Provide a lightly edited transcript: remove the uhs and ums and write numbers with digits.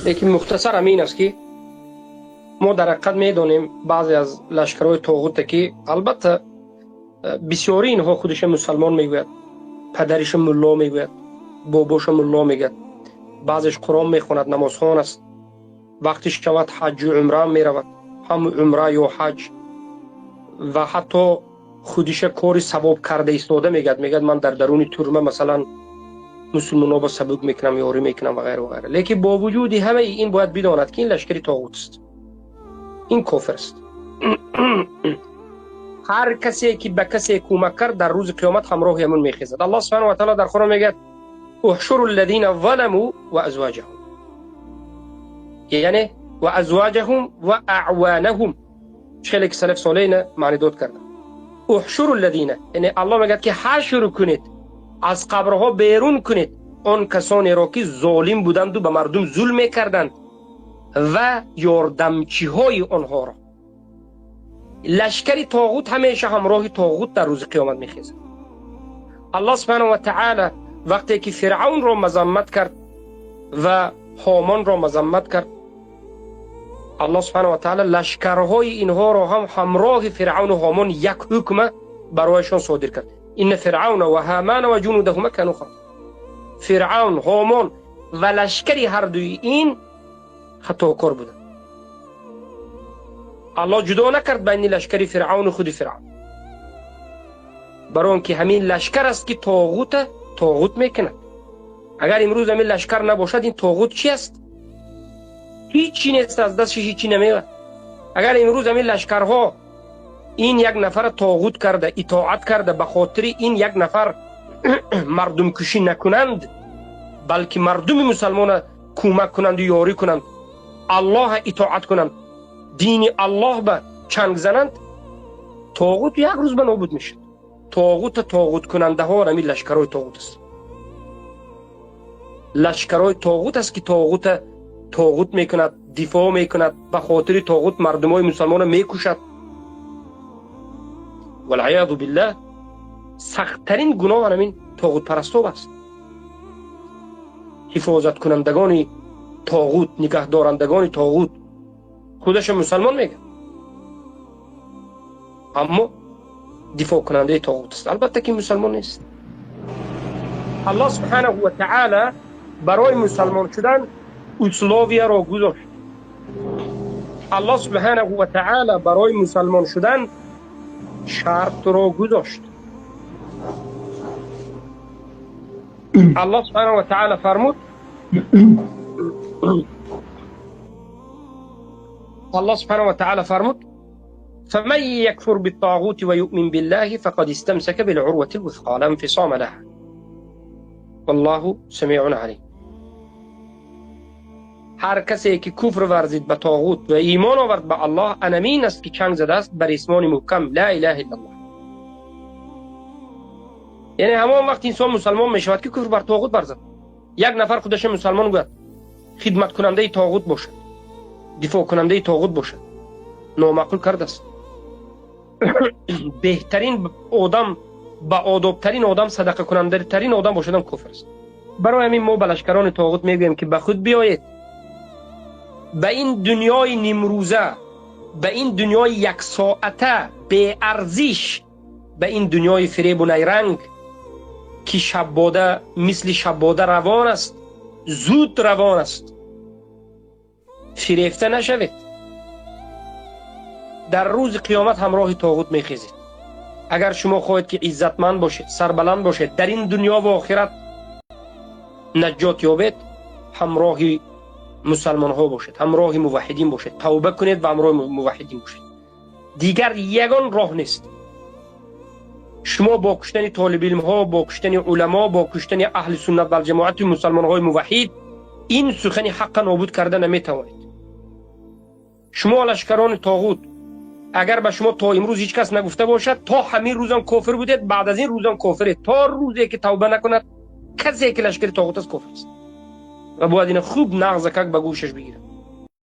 Лекин мухтасар ҳамин аст, ки мо дар ҳақиқат медонем, баъзе аз лашкарҳои тоғуте, ки албатта бисёри инҳо худиша мусалмон мегӯяд, падариша мулло мегӯяд, бобоша мулло мегӯяд, баъзеш Қуръон мехонад, намозхон аст, вақтиш шавад, ҳаҷу умра меравад, ҳам умра ё ҳаҷ, ва ҳатто худиша кори савоб карда истода мегӯяд. Мегӯяд, ман дар даруни турма, масалан, мусулмонҳо ба сабук мекунам, ёрӣ мекунам ва ғайра ва ғайра. Лекин бо вуҷуди ҳамаи ин бояд бидонад, ки ин лашкари тоғут аст, ин кофир аст. Ҳар касе ки ба касе кӯмак кард, дар рӯзи қиёмат ҳамроҳи ҳамун мехезад. Аллоҳ субҳанаҳу ва таъала дар Қуръон мегӯяд: احشروا الذين ظلموا وأزواجهم, яъне وأزواجهم وأعوانهم. خیلی که سلف صالحین معنی داد کردن. احشروا الذين, یعنی الله میگه که حشر کنید، از قبرها بیرون کنید آن کسانی را که ظالم بودند و به مردم ظلم میکردند و یاردمچی های آنها را. لشکر طاغوت همیشه همراه طاغوت در روز قیامت میخیزد. الله سبحانه و تعالی وقتی که فرعون را مذمت کرد و هامان را مذمت کرد، الله سبحانه و تعالی لشکرهای اینها را هم همراه فرعون و هامان یک حکم برایشان صادر کرد: إن فرعون وهامان وجنودهما كانوا خاطئين. فرعون، هامان و لشکر هر دوی این خطاکار بودند. الله جدا نکرد بین لشکر فرعون و خود فرعون، برای که همین لشکر است که طاغوت طاغوت میکند. اگر امروز همین لشکر نباشد، این طاغوت چی است؟ هیچی نیست، از دستش هیچی نمیاد. اگر امروز همین لشکرها این یک نفر طاغوت کرده، اطاعت کرده، به خاطر این یک نفر مردم کشی نکنند، بلکه مردم مسلمان کمک کنند و یاری کنند، الله اطاعت کنند، دین الله به چنگ زنند، طاغوت یک روز به نابود میشه. طاغوت طاغوت کننده ها همین لشکرهای طاغوت است. لشکرهای طاغوت است که طاغوت طاغوت میکند، دفاع میکند، به خاطر طاغوت مردم های مسلمان میکشد. والعیاذ بالله، سختترین گناه همین طاغوت پرستو است. حفاظت کنندگان طاغوت، نگهدارندگان طاغوت، خودش مسلمان میگه اما دفاع کننده طاغوت است، البته که مسلمان نیست. الله سبحانه و تعالی برای مسلمان شدن условия را گذاشت. الله سبحانه و تعالی برای مسلمان شدن شرط را گذاشت. الله سبحانه و تعالی فرمود، الله سبحانه و تعالی فرمود: فمن يكفر بالطاغوت ويؤمن بالله فقد استمسك بالعروة الوثقى لا انفصام لها والله سميع عليم. هر کسی که کفر ورزید به طاغوت و ایمان آورد به الله، انمین است که چنگ زده است بر اسمان محکم، لا اله الا الله. یعنی همان وقت انسان مسلمان می شود که کفر بر طاغوت ورزد. یک نفر خودش مسلمان گوید، خدمت کننده طاغوت باشد، دفاع کننده طاغوت باشد، نامعقول کرده است. بهترین آدم، با آدابترین آدم، صدقه کننده ترین آدم باشد هم کفر است. برای همین ما به لشکران طاغوت میگوییم که به خود بیایید، به این دنیای نیمروزه، به این دنیای یک ساعته به ارزش، به این دنیای فریب و نیرنگ که شباده مثل شباده روان است، زود روان است، فریفته نشوید. در روز قیامت همراه طاغوت میخیزید. اگر شما خواهید که عزتمند باشید، سربلند باشید، در این دنیا و آخرت نجات یابید، همراه مسلمان ها باشید، همراه موحدین باشید، توبه کنید و همراه موحدین باشید. دیگر یگان راه نیست. شما با کشتن طالب علم ها، با کشتن علما، با کشتن اهل سنت و جماعت مسلمان های موحد، این سخن حق نابود کرده نمیتوانید. شما لشکران طاغوت، اگر به شما تا امروز هیچ کس نگفته باشد، تا همین روزم کافر بودید، بعد از این روزم کافرید. تا روزی که توبه نکند، کسی که لشکر طاغوت است کافر است و باید این خوب نغز کک به گوشش بگیره.